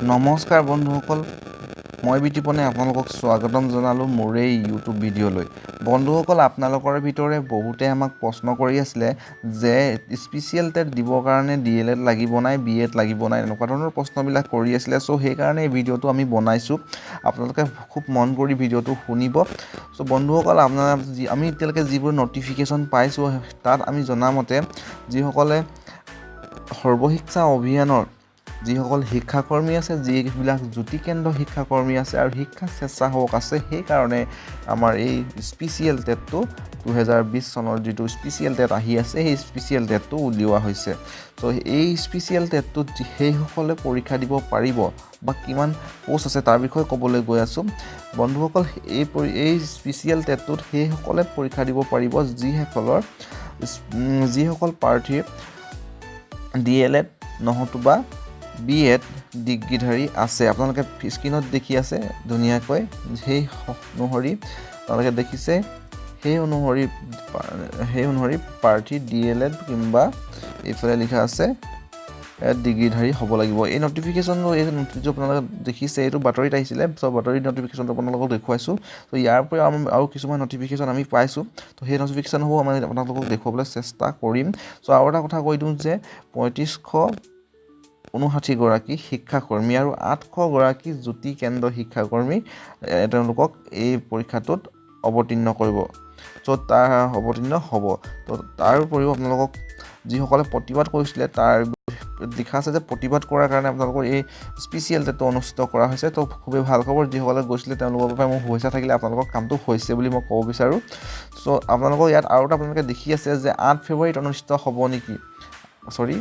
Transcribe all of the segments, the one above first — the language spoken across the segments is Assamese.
নমস্কাৰ বন্ধুসকল, মই বিতুপনে আপোনালোকক স্বাগতম জনালোঁ মোৰ এই ইউটিউব ভিডিঅ'লৈ। বন্ধুসকল, আপোনালোকৰ ভিতৰে বহুতে আমাক প্ৰশ্ন কৰি আছিলে যে স্পেচিয়েল টেট দিবৰ কাৰণে ডি এল এড লাগিব নাই, বি এড লাগিব নাই, এনেকুৱা ধৰণৰ প্ৰশ্নবিলাক কৰি আছিলে। চ' সেইকাৰণে এই ভিডিঅ'টো আমি বনাইছোঁ। আপোনালোকে খুব মন কৰি ভিডিঅ'টো শুনিব। চ' বন্ধুসকল, আপোনাৰ আমি এতিয়ালৈকে যিবোৰ ন'টিফিকেশ্যন পাইছোঁ, তাত আমি জনামতে যিসকলে সৰ্বশিক্ষা অভিযানৰ যিসকল শিক্ষাকৰ্মী আছে, যিবিলাক জ্যোতি কেন্দ্ৰ শিক্ষাকৰ্মী আছে আৰু শিক্ষা স্বেচ্ছাসেৱক আছে, সেইকাৰণে আমাৰ এই স্পেচিয়েল টেটটো, 2020 চনৰ যিটো স্পেচিয়েল টেট আহি আছে, সেই স্পেচিয়েল টেটটো উলিওৱা হৈছে। ত' এই স্পেচিয়েল টেটটোত সেইসকলে পৰীক্ষা দিব পাৰিব বা কিমান প'ষ্ট আছে, তাৰ বিষয়ে ক'বলৈ গৈ আছোঁ। বন্ধুসকল, এই স্পেচিয়েল টেটটোত সেইসকলে পৰীক্ষা দিব পাৰিব যিসকল প্ৰাৰ্থীৰ ডি এল এড নহতুবা বি এড ডিগ্ৰীধাৰী আছে। আপোনালোকে স্ক্ৰীণত দেখি আছে ধুনীয়াকৈ, সেই অনুসৰি আপোনালোকে দেখিছে, সেই অনুসৰি প্ৰাৰ্থী ডি এল এড কিম্বা এইফালে লিখা আছে ডিগ্ৰীধাৰী হ'ব লাগিব। এই নটিফিকেশ্যনটো, এই যিটো আপোনালোকে দেখিছে, এইটো বাতৰিত আহিছিলে। চ' বাতৰিত নটিফিকেশ্যনটো আপোনালোকক দেখুৱাইছোঁ। ত' ইয়াৰ উপৰিও আৰু কিছুমান নটিফিকেশ্যন আমি পাইছোঁ। ত' সেই নটিফিকেশ্যনসমূহ আমি আপোনালোকক দেখুৱাবলৈ চেষ্টা কৰিম। চ' আৰু এটা কথা কৈ দিওঁ যে 3559গৰাকী শিক্ষাকৰ্মী আৰু 800গৰাকী জ্যোতি কেন্দ্ৰ শিক্ষাকৰ্মী, তেওঁলোকক এই পৰীক্ষাটোত অৱতীৰ্ণ কৰিব। চ' তাৰ অৱতীৰ্ণ হ'ব। ত' তাৰ উপৰিও আপোনালোকক যিসকলে প্ৰতিবাদ কৰিছিলে, তাৰ লিখা আছে যে প্ৰতিবাদ কৰাৰ কাৰণে আপোনালোকৰ এই স্পেচিয়েল টেটটো অনুষ্ঠিত কৰা হৈছে। ত' খুবেই ভাল খবৰ। যিসকলে গৈছিলে, তেওঁলোকৰ বাবে মোৰ শুভেচ্ছা থাকিলে। আপোনালোকৰ কামটো হৈছে বুলি মই ক'ব বিচাৰোঁ। চ' আপোনালোকৰ ইয়াত আৰু এটা আপোনালোকে দেখি আছে যে 8 ফেব্ৰুৱাৰীত অনুষ্ঠিত হ'ব নেকি, চৰি,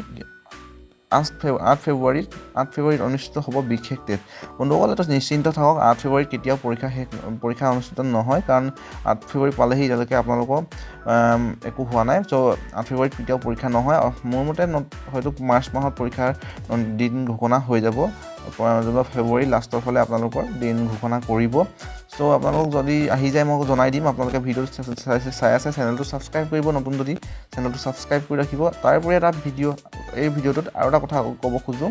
8 ফেব্ৰুৱাৰীত অনুষ্ঠিত হ'ব বিশেষ টেট। বন্ধুসকল, এটা নিশ্চিন্ত থাকক, 8 ফেব্ৰুৱাৰীত কেতিয়াও পৰীক্ষা অনুষ্ঠিত নহয়। কাৰণ 8 ফেব্ৰুৱাৰী পালেহি, এতিয়ালৈকে আপোনালোকৰ একো হোৱা নাই। চ' 8 ফেব্ৰুৱাৰীত কেতিয়াও পৰীক্ষা নহয়। মোৰ মতে হয়তো মাৰ্চ মাহত পৰীক্ষাৰ দিন ঘোষণা হৈ যাব বা ফেব্ৰুৱাৰী লাষ্টৰ ফালে আপোনালোকৰ দিন ঘোষণা কৰিব। চ' আপোনালোকক যদি আহি যায়, মই জনাই দিম। আপোনালোকে ভিডিঅ'টো চাই আছে, চেনেলটো ছাবস্ক্ৰাইব কৰিব। নতুন যদি, চেনেলটো ছাবস্ক্ৰাইব কৰি ৰাখিব। তাৰোপৰি এটা ভিডিঅ' এই ভিডিঅ'টোত আৰু এটা কথা ক'ব খোজোঁ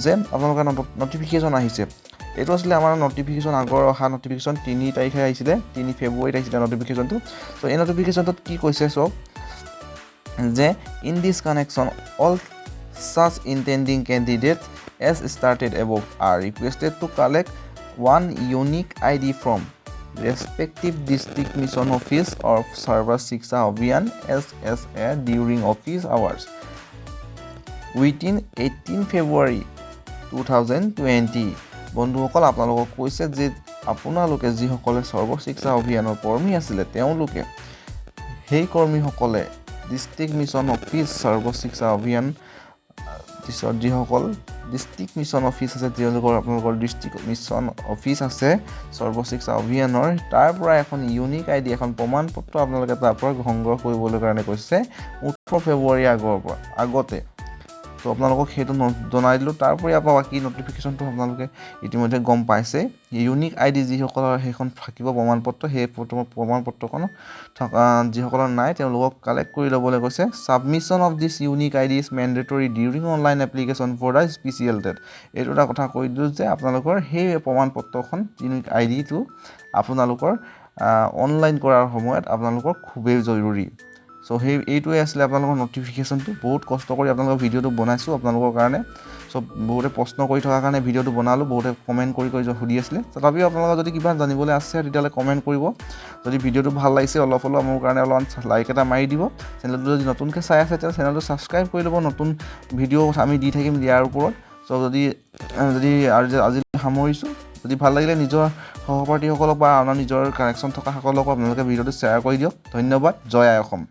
যে আপোনালোকে নটিফিকেশ্যন আহিছে। এইটো আছিলে আমাৰ নটিফিকেশ্যন, আগৰ অহা নটিফিকেশ্যন। 3 তাৰিখে আহিছিলে, 3 ফেব্ৰুৱাৰীত আহিছিলে নটিফিকেশ্যনটো। চ' এই নটিফিকেশ্যনটোত কি কৈছে চাওক যে "In this connection, all such intending candidate as stated above are requested to collect one unique ID from respective district mission office of Sarva Shiksha Abhiyan, SSA, during office hours within 18 February 2020." বন্ধুসকল, আপোনালোকক কৈছে যে আপোনালোকে যিসকলে সৰ্বশিক্ষা অভিযানৰ কৰ্মী আছিলে, তেওঁলোকে, সেই কৰ্মীসকলে ডিষ্ট্ৰিক্ট মিছন অফিচ, সৰ্বশিক্ষা অভিযান পিছত যিসকল ডিষ্ট্ৰিক্ট মিছন অফিচ আছে, তেওঁলোকৰ, আপোনালোকৰ ডিষ্ট্ৰিক্ট মিছন অফিচ আছে সৰ্বশিক্ষা অভিযানৰ, তাৰ পৰা এখন ইউনিক আই ডি, এখন প্ৰমাণ পত্ৰ আপোনালোকে তাৰ পৰা সংগ্ৰহ কৰিবলৈ কাৰণে কৈছে 18 ফেব্ৰুৱাৰী আগৰ পৰা আগতে। ত' আপোনালোকক সেইটো জনাই দিলোঁ। তাৰোপৰি আপোনাৰ বাকী নটিফিকেশ্যনটো আপোনালোকে ইতিমধ্যে গম পাইছে। ইউনিক আই ডি যিসকলৰ সেইখন থাকিব প্ৰমাণ পত্ৰ, সেই প্ৰমাণ পত্ৰখন থকা যিসকলৰ নাই, তেওঁলোকক কালেক্ট কৰি ল'বলৈ কৈছে। "Submission of this unique ID is mandatory during online application for the special TET." এইটো এটা কথা কৈ দিলোঁ যে আপোনালোকৰ সেই প্ৰমাণ পত্ৰখন, ইউনিক আই ডিটো আপোনালোকৰ অনলাইন কৰাৰ সময়ত আপোনালোকৰ খুবেই জৰুৰী। চ' এইটোৱে আছিলে আপোনালোকৰ নটিফিকেশ্যনটো। বহুত কষ্ট কৰি আপোনালোকৰ ভিডিঅ'টো বনাইছোঁ আপোনালোকৰ কাৰণে। চ' বহুতে প্ৰশ্ন কৰি থকাৰ কাৰণে ভিডিঅ'টো বনালোঁ। বহুতে কমেণ্ট কৰি কৰি সুধি আছিলে। তথাপিও আপোনালোকৰ যদি কিবা জানিবলৈ আছে, তেতিয়াহ'লে কমেণ্ট কৰিব। যদি ভিডিঅ'টো ভাল লাগিছে অলপ হ'লেও, মোৰ কাৰণে অলপমান লাইক এটা মাৰি দিব। চেনেলটো যদি নতুনকৈ চাই আছে, তেতিয়াহ'লে চেনেলটো ছাবস্ক্ৰাইব কৰি ল'ব। নতুন ভিডিঅ' আমি দি থাকিম ইয়াৰ ওপৰত। চ' যদি যদি আজি সামৰিছোঁ। যদি ভাল লাগিলে, নিজৰ সহপাঠীসকলক বা আপোনাৰ নিজৰ কানেকশ্যন থকাসকলকো আপোনালোকে ভিডিঅ'টো শ্বেয়াৰ কৰি দিয়ক। ধন্যবাদ। জয় আই অসম।